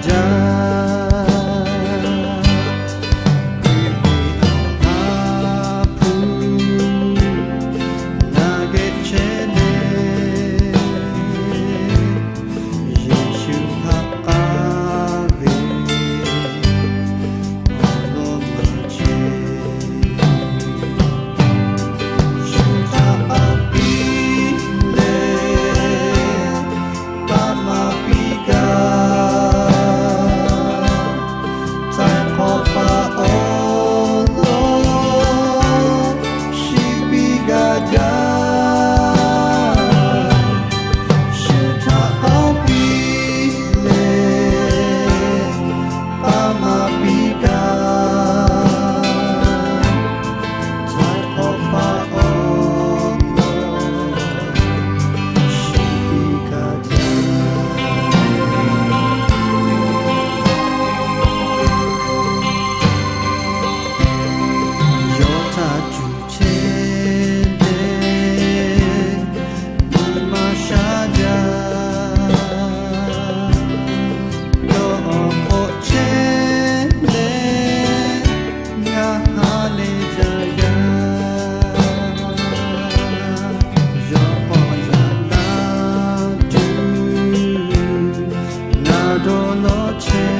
yaˇ. Hkriꞈ ve Awˬ ha hpu ngaˬ geh chehˇ leh, Yeˍsuˆ haꞈ k'aˇ ve awˬ lawn maˇ chehˇ. Shu htaꞈ k'awꞈ piˇ leh, paˍ maˇ piˇ gaˇ. Htaiˍ hk'awꞈ paˍ awˬ lawn shiˍ piˇ gaˇ jaˇ. Shu htaꞈ k'awꞈ piˇ leh, paˍ maˇ piˇ gaˇ. Htaiˍ hk'awꞈ paˍ awˬ lawn shiˍ piˇ gaˇ jaˇ. Yawˇ htaꞈ cuˬ chehˇ leh, nyi ma shaˉ jaˇ. Yawˇ awˬ hk'aw chehˇ leh, ngaˬ ha lehˬ jaˇ yaˇ. Yawˇ k'awꞈ yaꞈ la tuˬ, ngaˬ dawˇ nawˇ chehˇ.